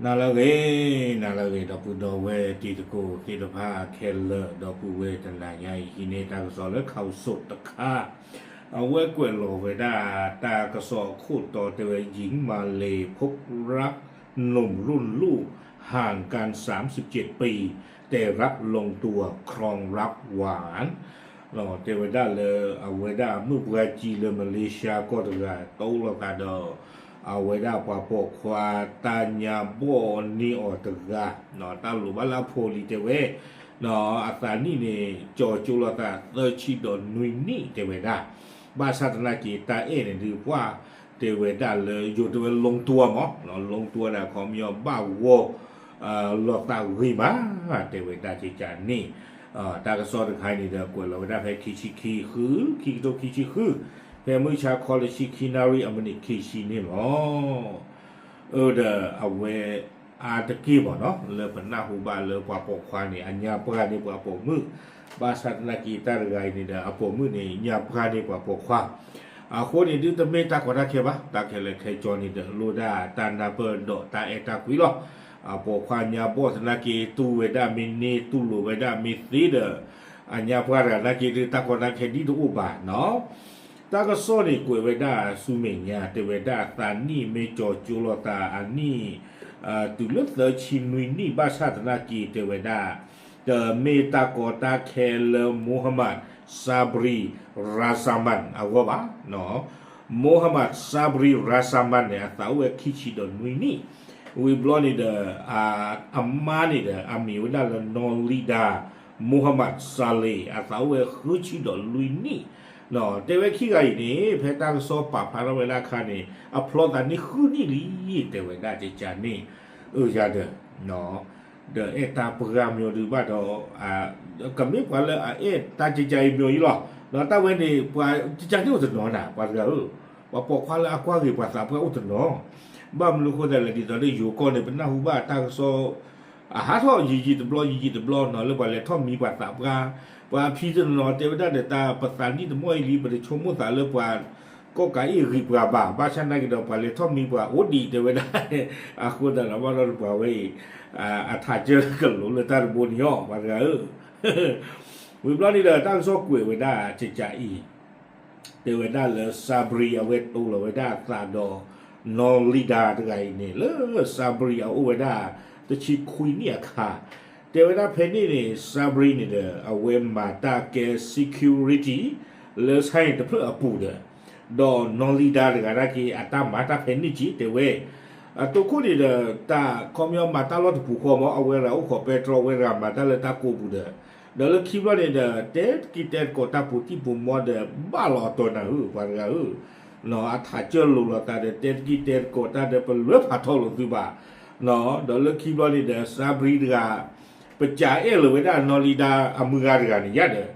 နၤလၢအဂ့ၤ, နၤလၢအဂ့ၤ ဒီပုၢ်ဒီဝဲၢ်တံၤသကိးသ့ၣ်တဖၣ်ခဲလၢာ် ဒီပုၢ်ဝဲၢ်တနၤညါအံၤ ဟံးန့ၢ်တၢ်ကစီၣ်လၢ ข่าวสด တခါ, အဝဲကွဲးလီၤဝဲဒၣ် တၢ်ကစီၣ်အခိၣ်တီတဲဝဲ หญิงมาเลย์พบรักหนุ่มรุ่นลูก ห่างกันสามสิบเจ็ดปี แต่รักลงตัวครองรักหวาน တဲဝဲဒၣ်လၢ အဝဲဒၣ်မုၣ်ပှၢ်ကံလၢ မလ့ၡါကီၢ်တဂၤ တအိၣ်လိာ်သးဒီး အဝဲဒၣ်ပှၤပိာ်ခွါ တၢ်ညါဘီၣ်န့ၢ်အီၤတဂၤ, တၢ်လိၣ်ဘၣ်လၢအဖိလံၤတဲဝဲ, အသးနံၣ်န့ၣ် ကၠီၤကၠိလိာ်သးသၢဆံဒီးနွံနံၣ်တဲဝဲဒၣ်, ဘၣ်ဆၣ်သနာ်က့ တၢ်အဲၣ်န့ၣ်ဒုးပှၢ် တဲဝဲဒၣ်လၢ ယိၤတဲဝဲ ลงตัว မး, ลงตัว ဒၣ်ခီပညီဘၣ်ဂီၢ် လိာ်သးဂ့ၤမး တဲဝဲဒၣ်ကကန့ၣ်, တၢ်ကစီၣ်တခါအံၤန့ၣ်ဒီး ကွဲးလီၤဝဲဒၣ်ဖဲခံဆံခံ ဃု ခံကထိခံဆံဃု, ဖဲမုၢ်ဆါခီလၢဆံခံနၣ်ရံၣ်အမံးနံးခံဆံန့ၣ်လီၤ. အၢဒီးအဝဲအါတက့ၢ်ဘၣ်နီၤ လၢပနၢ်ဟူဘၣ်လၢပှၤပိာ်ခွါန့ၣ် အညါပှၢ်န့ၢ်ပှၤပိာ်မုၣ်, ဘၣ်ဆၣ်သနာ်က့တၢ်တဂၤအံၤန့ၣ်ဒီး အပိာ်မုၣ်န့ၣ် ညါပှၢ်န့ၢ်ပှၤပိာ်ခွါ အဃိန့ၣ်ဒုးတမ့ၢ်တၢ်ကီတၢ်ခဲဘၣ်, တၢ်ခဲလၢာ်ခဲဆ့န့ၣ်ဒီး လိၣ်ဒၣ်တၢ်နၢ်ပၢၢ်ဒီးတၢ်အဲၣ်တၢ်ကွံလီၤ. အပိာ်ခွါညါဘီၣ်သနာ်က့ တူၢ်ဝဲဒၣ်မ့ၢ်န့ၢ် တူၢ်လိာ်ဝဲဒၣ်မ့ၢ်သ့ဒီး အညါပှၢ်တဂၤသနာ်က့ဒုး တၢ်ကီတၢ်ခဲဒ်တအိၣ်ဘၣ်နီၤ. တၢ်ကစီၣ်န့ၣ်ကွဲးဝဲဒၣ်ဆူမဲာ်ညါ တဲဝဲဒၣ်သးနံၣ်မ့ၢ်ကၠီၤကၠိလိာ်သးအနံၣ် တုၤလၢသၢဆံနွံနံၣ် ဘၣ်ဆၣ်သနာ်က့ တဲဝဲဒၣ် တမ့ၢ်တၢ်ကီတၢ်ခဲလၢ Mohammad Sabri Rahman အဂီၢ်ဘၣ်. Mohammad Sabri Rahman န့ၣ် အသးအိၣ်ဝဲခံဆံဒီးနွံနံၣ်, ဝံၤဘျီန့ၣ်ဒီး အမါန့ၣ်ဒီး အမံၤဝဲဒၣ်လၢ Nolida Mohammad Saleh အသးအိၣ်ဝဲဃုဆံဒီးလွံၢ်နံၣ်, တဲဝဲခံဂၤအံၤန့ၣ် ဖဲတၢ်ကစီၣ်ပာ်ဖျါထီၣ်ဝဲဒၣ်အခါန့ၣ် အဖျီသးန့ၢ်ဃုနံၣ်လံ တဲဝဲဒၣ်ကကန့ၣ်, အၢယၤဒီး ဒီးအဲၣ်တၢ်ပှၢ်မၠိဒုးဘၣ်ဒီး ကမ့ၢ်ပှၤလၢအအဲၣ်တၢ်ကကအံၤမၠိအံၤလီၤ. ဒီးတၢ်ဝဲန့ၣ် ပှၤကကန့ၣ်အိၣ်တနီၤနၤ ပှၤတဂၤဧၢ, ပှၤပိာ်ခွါလၢအကွၢ်ဂ့ၤပှၤသးပှၢ်အိၣ်တနီၤ, ဘၣ်မနုၤဃိသတးလဲၣ် ဒ်သိးလၢယိၤကီၢ်န့ၣ် ပနၢ်ဟူဘၣ်တၢ်ကစီၣ် အဟးထီၣ်ယံာ်ယံာ်တဘျီ ယံာ်ယံာ်တဘျီနီၤ လၢပှၤလဲၤထီၣ်မံပှၤသးပှၢ်, ပှၤဖံးတနီၤတဲဝဲဒၣ်ဒီး တၢ်ပသးနံၣ်တမီၢ်အံၤလံ ပတဆိကမိၣ်သးလၢပှၤ ကီၢ်ကးအ့ၣ်ဂံၢ်ပှၤဘၣ်, ဘၣ်ဆၣ်သနာ်က့ဒီး ပှၤလဲၤထီၣ်မံပှၤအိၣ်ဒံးတဲဝဲဒၣ်, အဃိသတးဒီး ဘၣ်ဒီးပှၤဝဲအံၤ အထးကၢကလိၤလၢတၢ်တဘိန့ၣ်အီၤ ပှၤတဂၤဧၢ, ဝံၤဘျီန့ၣ်ဒီး တၢ်ကစီၣ်ကွဲးဝဲဒၣ်ကကအံၤ တဲဝဲဒၣ်လၢ Sabri အဝဲတိလီၤဝဲဒၣ်အသးဒီး Nolida တဂၤအံၤန့ၣ် လၢ Sabri အအိၣ်ဝဲဒၣ် တဆံခွံနံၣ်အခါ, တဲဝဲဒၣ်ဖဲန့ၣ်န့ၣ် Sabri န့ၣ်ဒီး အဝဲမၤတၢ်ကဲ security လၢ ဆိုင် တဖျၢၣ်အပူၤဒီး, ဒီး Nolida တဂၤနာ်က့ အတၢ်မၤတၢ်ဖဲန့ၣ်က့ တဲဝဲ အတိခိၣ်န့ၣ်ဒီး တၢ်ခီပညီမၤတၢ်လီၢ်တပူၤဃီမး အဝဲတဂၤအိၣ်ခိးပဲတြီ အဝဲတဂၤမၤတၢ်လၢတၢ်ကိးပူၤဒီး, ဒီးလၢခံဘျီန့ၣ်ဒီး တဲတကံတဲတကိးတၢ်ပူၤတံၢ်ပူၤမီဒီး ဘၣ်လီၤအတီၤနၤဧၢ ပှၤတဂၤဧၢ, အထးကၢလိၤလိာ်သးဒီး တဲတကံတဲတကိးတၢ်ဒီး ပလဲၤဖးထီလိာ်သုဘၣ်, ဒီးလၢခံဘျီန့ၣ်ဒီး Sabri တဂၤ ပကးအဲၣ်လိာ်ဝဲဒၣ် Nolida အမုၢ်ဂၤတဂၤန့ၣ်ယါဒီး,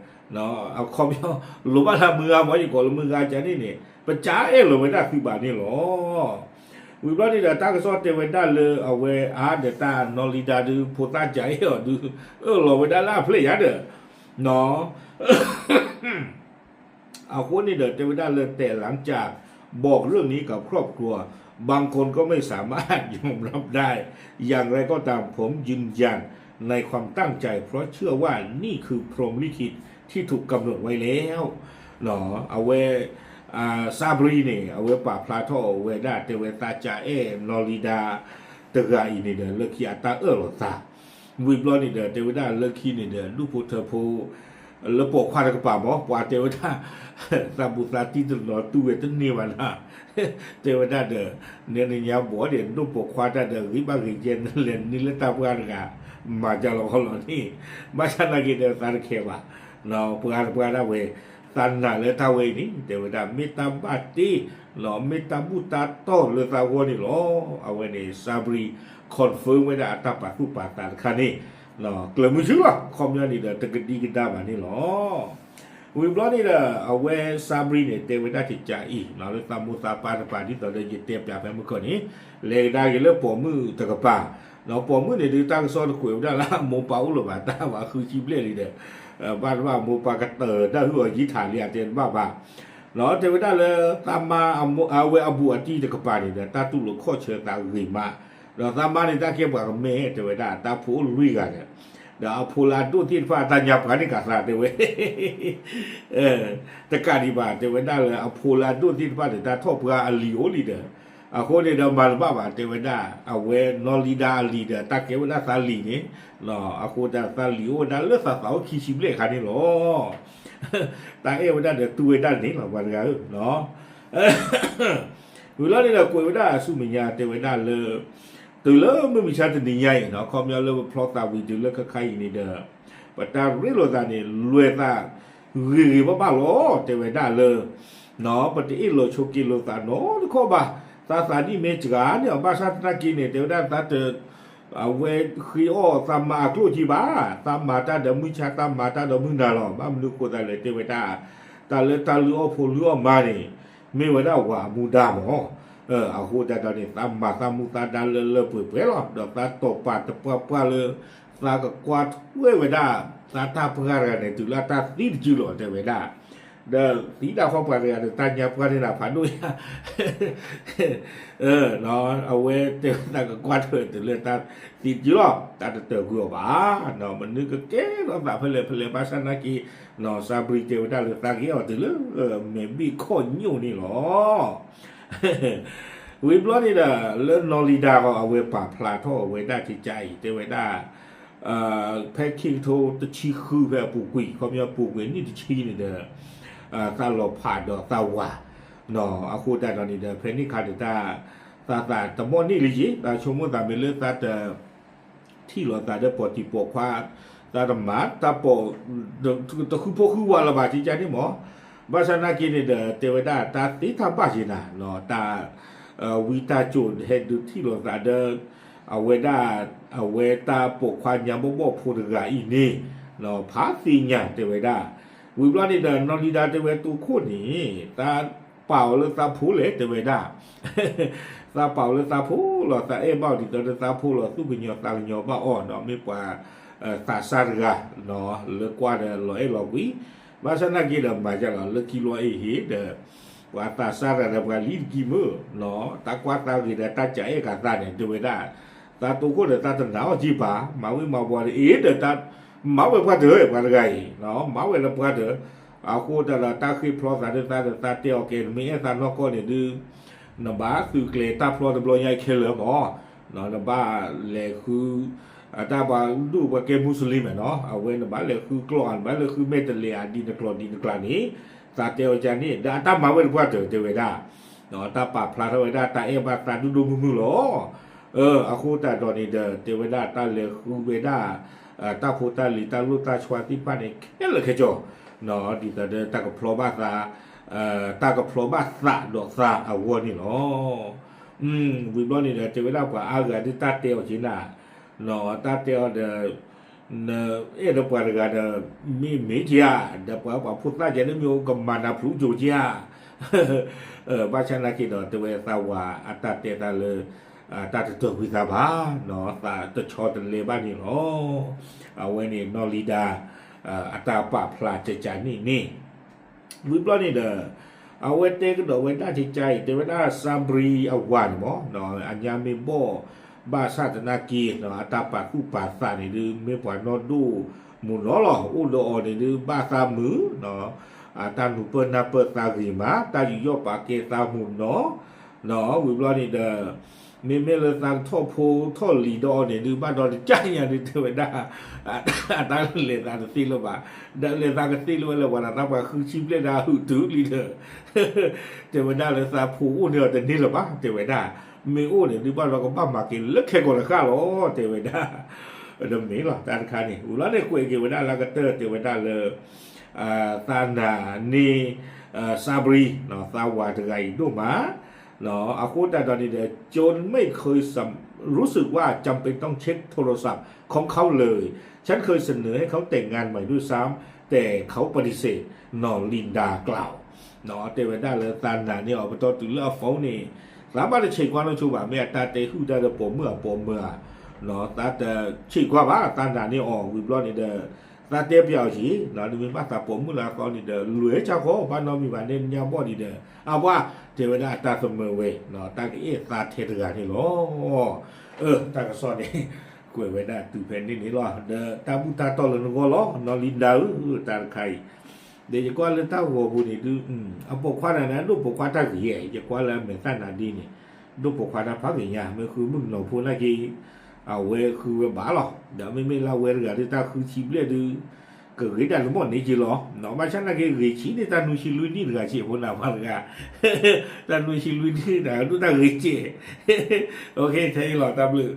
အခီပညီ လိၣ်ဘၣ်လၢမုၢ်ဂၤမ့ၢ် ယကိးလၢမုၢ်ဂၤကန့ၣ်န့ၣ် ပကးအဲၣ်လိာ်ဝဲဒၣ်သုဘၣ်န့ၣ်လီၤ. ဝံၤဘျီန့ၣ်ဒီး တၢ်ကစီၣ်တဲဝဲဒၣ်လၢအဝဲအါဒီးတၢ် Nolida ဒုး ဖိသၣ်ကးအဲၣ်အီၤဒုး အၢၣ်လီၤဝဲဒၣ်လၢအဖျဲၣ်ယါဒီး အဃိန့ၣ်ဒီး တဲဝဲဒၣ်လၢ แต่หลังจากบอกเรื่องนี้กับครอบครัว บางคนก็ไม่สามารถยอมรับได้ อย่างไรก็ตาม ผมยืนยันในความตั้งใจ เพราะเชื่อว่านี่คือพรหมลิขิตที่ถูกกำหนดไว้แล้ว အဝဲ Sabri န့ၣ် အဝဲပာ်ဖျါထီၣ်ဝဲဒၣ် တဲဝဲသးကးအဲၣ် Nolida တဂၤအံၤန့ၣ်ဒီး လၢခံအတၢ်အၢၣ်လီၤသး ဝံၤဘျီန့ၣ်ဒီး တဲဝဲဒၣ်လၢခံန့ၣ်ဒီး ဒူၣ်ဖိထၢဖိ လၢပိာ်ခွါတကပၤမး ပှၤတဲဝဲဒၣ် သးဘူးသးတံၢ်တနီၤ တူၢ်ဝဲတန့ၢ်ဘၣ်နၤ တဲဝဲဒၣ်ဒီး နဲနညါဘီၣ်ဒီး ဒိၣ်ပိာ်ခွါတၢ်ဒီး ဂ့ၤဘၣ်ဂ့ၤကဲ နလဲၤနုာ်လၢတၢ်ပှၢ်တဂၤ မၤကၢလီၤခီလီၤန့ၣ် ဘၣ်ဆၣ်နာ်က့ဒီးသးတခဲဘၣ် ပှၤတပှၢ်ဒၣ်ဝဲ သးနာ်လၢတၢ်ဝဲအံၤန့ၣ် တဲဝဲဒၣ် မ့ၢ်တၢ်ဘၣ်တ့ မ့ၢ်တၢ်ဘူၣ်တၢ်တီၢ်လၢသးဂီၢ်န့ၣ်လီၤ. အဝဲန့ၣ် Sabri confirm ဝဲဒၣ်အတၢ်ပာ်သူၣ်ပာ်သးတခါန့ၣ် ကျၢၤမုဆူလီၤ ခီပညီန့ၣ်ဒီး တကဒံကဒါဘၣ်န့ၣ်လီၤ. ဝံၤဘျီန့ၣ်ဒီး အဝဲ Sabri န့ၣ် တဲဝဲဒၣ်ကကးအံၤ လၢသးမိၢ်သးပၢ်တပၤ ဒ်သိးဒီးယတဲပျးဖဲမုၢ်ကီၢ်န့ၣ် လဲၤကဒါက့ၤလၢပိာ်မုၣ်တကပၤ ဒီးပိာ်မုၣ်န့ၣ်ဒုး တၢ်ကစီၣ်တကွဲးဝဲဒၣ်လၢ အမိၢ်ပၢ်အိၣ်လၢၤဘၣ် တၢ်ဘၣ်ဃုဆံဘျဲၣ်လံဒီး ဘၣ်တဘၣ်အမိၢ်ပၢ်ကတၢၢ်တၢ်ဟုၣ်အီၤယံၤထးလံ အတဲတဘၣ်ဘၣ် ဒီးတဲဝဲဒၣ်လၢ သးမါအဝဲအဘူးအတံၢ်တကပၤန့ၣ်ဒီး တၢ်တူၢ်လိာ်ခီၣ်ဆၢသးဂ့ၤမး ဒီးသးမါန့ၣ်တၢ်ကဲပှၤကမဲ တဲဝဲဒၣ် တၢ်ဖိအိၣ်လွံၢ်ဂၤဒီး, ဒီးအဖိလၢအဒိၣ်သ့ၣ်တဖၣ် တၢ်ညါပှၤန့ၣ်ကသးတဲဝဲ တကးဒံးဘၣ် တဲဝဲဒၣ်လၢအဖိလၢအဒိၣ်သ့ၣ်တဖၣ်န့ၣ် တၢ်ထီၣ်ပှၢ်အလံၤအိၣ်လံဒီး, အဃိန့ၣ်ဒီးမၤတဘၣ်ဘၣ် တဲဝဲဒၣ် အဝဲနီၢ်လံဒါအလံၤဒီး တၢ်ကဲဝဲဒၣ်သးလံၤန့ၣ်, အဃိဒီးသးလံၤအိၣ်ဝဲဒၣ်လၢသးသးအိၣ်ခံဆံဘျဲၣ်အခါန့ၣ်လီၤ. တၢ်အဲၣ်ဝဲဒၣ်ဒီးတူၢ်ဝဲဒၣ်န့ၣ်လီၤ ပှၤတဂၤဧၢ ဝံၤလီၤန့ၣ်ဒီးကွဲးဝဲဒၣ်ဆူမဲာ်ညါတဲဝဲဒၣ်လၢ, တုၤလၢမုၢ်မဆါတနံၤညါအံၤနီၤ ခီပညီလၢပဖျီသးဝံၤတုၤလၢခဲခါအံၤန့ၣ်ဒီး, ပတၢ်ရ့လိာ်သးန့ၣ် လွဲၢ်သးဂ့ၤဂ့ၤဘၣ်ဘၣ်လီၤ တဲဝဲဒၣ်လၢ, ပတအ့ၣ်လိာ်ဆိးက့လိာ်သးနီတခီၣ်ဘၣ်, သးသးဒ်မ့ၢ်စှၤန့ၣ်အီၤ ဘၣ်ဆၣ်သနာ်က့န့ၣ် တဲဝဲဒၣ်သးတ အဝဲဃ့အီၣ်သးမၤအကျိၣ်က့ဘၣ်, သးမၤတၢ်ဒီးမုၢ်ဆါ သးမၤတၢ်ဒီးမုၢ်နၤလီၤ. ဘၣ်မနုၤအဃိသတးလဲၣ် တဲဝဲဒၣ်, တၢ်လၢတၢ်လုၢ်အီၣ်ဖိလုၢ်အီၣ်မါန့ၣ် မ့ၢ်ဝဲဒၣ်ဝၤအမူဒါမး, အဃိသတးဒီးန့ၣ် သးမၤသးမူသးဒါလၢလၢပှဲၤပှဲၤလီၤ. ဒီးသးတီၢ်ပာ်တပှၢ်ပှၢ်လၢ သးကကွၢ်ထွဲဝဲဒၣ် သးတၢ်ပှၢ်တဂၤန့ၣ် တုၤလၢတၢ်သံတစုလီၤ တဲဝဲဒၣ် ဒီးသံဒၣ်ဃီပှၤတဂၤဒီး တၢ်ညါပှၢ်န့ၣ်နၤဖးဒိၣ်ယါ, အဝဲတဲဝဲသးကကွၢ်ထွဲတုၤလၢတၢ်သံတစုလီၤ တၢ်တတၢၢ်ကွံာ်အီၤဘၣ်, မနုၤကကဲထီၣ်သးဖဲလဲၣ်ဖဲလဲၣ် ဘၣ်ဆၣ်သနာ်က့ စၤဘြံၤတဲဝဲဒၣ်လၢသးက့ၤအီၤတုၤလၢ မဲာ်ဘ့ၣ်ခီၣ်ညိၣ်န့ၣ်လီၤ. ဝံၤဘျီန့ၣ်ဒီး လၢနီၢ်လံဒါဂီၢ် အဝဲပာ်ဖျါထီၣ်ဝဲဒၣ်ကကါအံၤ တဲဝဲဒၣ် ဖဲခံကထိတဆံဃုဖဲအပူၤကွံာ် ခီပညီပူၤကွံာ်နံၣ်တဆံန့ၣ်ဒီး သးလီၤဖးဒီးသးဝၤ, အဃိသတးဒီးန့ၣ်ဒီး ဖဲန့ၣ်ခါန့ၣ် သးသးတမီၣ်န့ၢ်လံယ့ၣ် သးဆိကမိၣ်သးမ့ၢ်လၢသးတ ထံၣ်လိာ်သးဒီးပိာ်တံၤပိာ်ခွါ, သးတမၤ တၢ်ပိာ် တဃုဖိဃုဝၤလၢၤဘၣ် ကကါန့ၣ်မး, ဘၣ်ဆၣ်သနာ်က့န့ၣ်ဒီး တဲဝဲဒၣ်တၢ်သ့တၢ်ဘၣ်က့ၤနၤ, တၢ် ဝံတၢ်စိၣ်ဟဲဒုးထံၣ်လိာ်သးဒီး အဝဲဒၣ် အဝဲတၢ်ပိာ်ခွါညါဘီၣ်ဘီၣ်ဖိတဂၤအံၤန့ၣ် ဖးသ့ၣ်ညါတဲဝဲဒၣ်, ဝံၤဘျီန့ၣ်ဒီး နီၢ်လံဒါတဲဝဲတိခိၣ်န့ၣ် သးပာ်အီၤလၢသးဖိလဲၣ် တဲဝဲဒၣ် သးပာ်အီၤလၢသးဖိလီၤ သးအဲၣ်ဘၣ်အီၤဒ်သိးဒီးသးဖိလီၤ သူၣ်ကညီၤသးကညီၤဘၣ်အီၤဒီး မ့ၢ်ပှၤ သးစၢ်တဂၤ လၢကွၢ်ဒီးလီၤအဲၣ်လီၤကွံ, ဘၣ်ဆၣ်သနာ်က့ဒီးမၤယါလီၤ လၢခံလီၤအ့ၣ်ဟ့ၣ်ဒီး ပှၤသးစၢ်တဂၤဒီးပှၤလံတကံမ့ၢ် တၢ်ကွၢ်သးဂ့ၤဒီးတၢ်စးအဲၣ်ကသးန့ၣ် တဲဝဲဒၣ် သးတိခိၣ်ဒီးသးတနာ်အီၤက့ဘၣ် မၤဝံၤမၤဝီၤဒီးအ့ၣ်ဒီးတၢ် မၤဝဲပှၤတၢၢ် ပှၤတဂၤအံၤ မၤဝဲလၢပှၤတၢၢ်, အဃိသတးဒီးတၢ်ဃ့ဖျီသးဒီးသးဒီး သးတဲအီၤကဲ နမ့ၢ်အဲၣ်သးနီၢ်ကီၢ်န့ၣ်ဒုး နဘၣ်သုးကျဲၤတၢ်ဖျီတဘျီညါအံၤခဲလၢာ်မး, နဘၣ်လဲၤဃု တၢ်ပှၤဒိၣ်ပှၤကဲမူစလ့ၣ်မဲာ်နီၤ အဝဲနဘၣ်လဲၤဃုကျီၢ် နဘၣ်လဲၤဃုမဲာ်တလဲၤ အဒ်နကျိာ်ဒ်နကျါန့ၣ် သးတဲအီၤကန့ၣ် ဒီးအတၢ်မၤဝဲတပှၢ်တၢၢ်တဲဝဲဒၣ် တၢ်ပာ်ဖျါထီၣ်ဝဲဒၣ်တၢ်အဲၣ်ဘၣ်သးဒိၣ်ဒိၣ်မုၢ်မုၢ်လီၤ. အဃိသတးဒီးန့ၣ်ဒီး တဲဝဲဒၣ်တၢ်လဲၤဃုဝဲဒၣ် တၢ်ဖိတၢ်လံၤတၢ်လိၣ်တၢ်ဆှါသ့ၣ်တဖၣ်န့ၣ် ခဲလၢာ်ခဲဆ့ ဒ်သိးဒီးတၢ်ကဖျီဘၣ်သး တၢ်ကဖျီဘၣ်သးဒီးသးအဂီၢ်န့ၣ်လီၤ. ဝံၤဘျီန့ၣ်ဒီး တဲဝဲဒၣ်ပှၤအါဂၤဒ်တၢ်တဲအီၤက့နၤ တၢ်တဲအီၤဒီး နအဲၣ်ဒီးပှၤတဂၤဒီး မ့ၢ်မ့ၢ်ကဧါ ဒီးပှၤပှၤဖိသၣ်ကန့ၣ်မ့ၢ်အိၣ်ကမၤနၤဖျိကၠိကဧါ ဘၣ်ဆၣ်သနာ်က့ဒီး တဲဝဲသးဝၤအတၢ်တဲသးလၢ တၢ်တတၢၢ်ကွံာ်သးဘၣ် သးတဆီတလဲဘၣ်န့ၣ်လီၤ. အဝဲန့ၣ်နီၢ်လံဒါ အတၢ်ပာ်ဖျါကကန့ၣ်န့ၣ် ဝံၤဘျီန့ၣ်ဒီး အဝဲတဲကဒီးဝဲဒၣ်ကကအံၤ တဲဝဲဒၣ်စါဘြံအဝၤန့ၣ်မး အညါမ့ၢ်ဘီၣ် ဘၣ်ဆၣ်သနာ်က့ အတၢ်ပာ်သူၣ်ပာ်သးန့ၣ်ဒုး မ့ၢ်ပှၤနီၢ်ဒိၣ်မုၢ်နီၤလီၤ အိၣ်ဒီးအီၤန့ၣ်ဒုး ဘၣ်သးမုာ် အတၢ်နူၤပၢၢ်နၢ်ပၢၢ်သးဂ့ၤမး တၢ်ယူးယီၣ်ပာ်ကဲသးမုာ်နီၤ ဝံၤဘျီန့ၣ်ဒီး မ့မ့ၢ်လၢသးကထီၣ်ဖိထီၣ်လံၤဒီးအီၤန့ၣ်ဒုး ဘၣ်ဒီးတကၢ်ညါဒုး တဲဝဲဒၣ် အတၢ်လဲၤသးတသ့လၢၤဘၣ် ဒီးလဲၤသးကသ့လၢၤဝဲလၢပှၤဒီးသးပှၤဃုဆံဘျဲၣ်ဒၣ်ဟုၣ်တုၤလံဒီး တဲဝဲဒၣ်လၢသးဖိအိၣ်န့ၢ်အီၤတန့ၢ်လၢၤဘၣ် တဲဝဲဒၣ် မ့ၢ်အိၣ်န့ၣ်ဒုး ဘၣ်ဒီးကဘၣ်မၤက့ၤလၢခဲကိာ်တဃၣ်လီၤ တဲဝဲဒၣ် တမ့ၢ်လီၤ တၢ်တခါန့ၣ် ဝံၤလီၤန့ၣ် ကွဲးက့ၤဝဲဒၣ်လၢကတၢၢ် တဲဝဲဒၣ်လၢ သးနာ်န့ၢ် စါဘြံ သးဝၤတဂၤအံၤဒိၣ်မး အဃိသတးဒီးန့ၣ်ဒီး จนไม่เคยรู้สึกว่าจำเป็นต้องเช็คโทรศัพท์ของเขาเลย ฉันเคยเสนอให้เขาแต่งงานใหม่ด้วยซ้ำ แต่เขาปฏิเสธ นอร์ลินดากล่าว တဲဝဲဒၣ်လၢသးနာ်န့ၢ်အီၤ ပတီၢ်တုၤလၢအ phone န့ၣ် သးဘၣ်တဆံးကွၢ်နီၢ်ဆိဘၣ် မ့ၢ်အတၢ်တဲဟုၣ်တၢ်ဒီးပိာ်မုၣ်အပိာ်မုၣ်ဧါ သးတဆံးကွၢ်ဘၣ် သးနာ်န့ၢ်အီၤ ဝံၤဘျီန့ၣ်ဒီး သးတဲပျးအီၤက့ၤ, နမ့ၢ်ဘၣ်သးပိာ်မုၣ်လၢအသီန့ၣ်ဒီး လွဲၢ်ဆၣ်ဃီ ဘၣ်နီတမံၤဘၣ်န့ၣ် ညါဘီၣ်ဒံးဒီး အဝဲတဲဝဲဒၣ်အတၢ်သမၢဝဲ တၢ်ကအဲၣ်သးထဲတဂၤန့ၣ်လီၤ. အၢ တၢ်ကစီၣ်န့ၣ် ကွဲးဝဲဒၣ်တုၤဖဲန့ၣ်န့ၣ်လီၤ. ဒီးတၢ်ဘူၣ်တၢ်တီၢ်လၢနဂီၢ်လီၤ နီၢ်လံဒၤဧၢ, တၢ်တခါအံၤ ဒီးယကွၢ်လၢတၢ်ဂီၤပူၤန့ၣ်ဒုး အပိာ်ခွါတဂၤန့ၣ် ဒိၣ်ပိာ်ခွါတၢ်ဂ့ၤ, ယကွၢ်လၢအမဲာ်သၣ်နၤဒ်န့ၣ် ဒိၣ်ပိာ်ခွါတၢ်ဖးဂ့ၤညါ, မ့ၢ်ဃုမုၣ်ကနီၤဖိနာ်က့ အဝဲဃုဝဲဘၣ်လီၤ. ဒီးမ့မ့ၢ်လၢအဝဲတဂၤဒုးတၢ်ဃုဆံဘျဲၣ်ဒုး ကဂ့ၤဒၣ်တဘီၣ်န့ၣ်က့လီၤ. ဘၣ်ဆၣ်နာ်က့ဂ့ၤဆံးန့ၣ် တၢ်နွံဆံလွံၢ်နံၣ်တဂၤက့ ဖိနၢ်ပှၤတဂၤ တၢ်နွံဆံလွံၢ်နံၣ်တဂၤဒုးတၢ်ဂ့ၤကဲ ထဲအံၤလီၤ တၢ်ဘျုး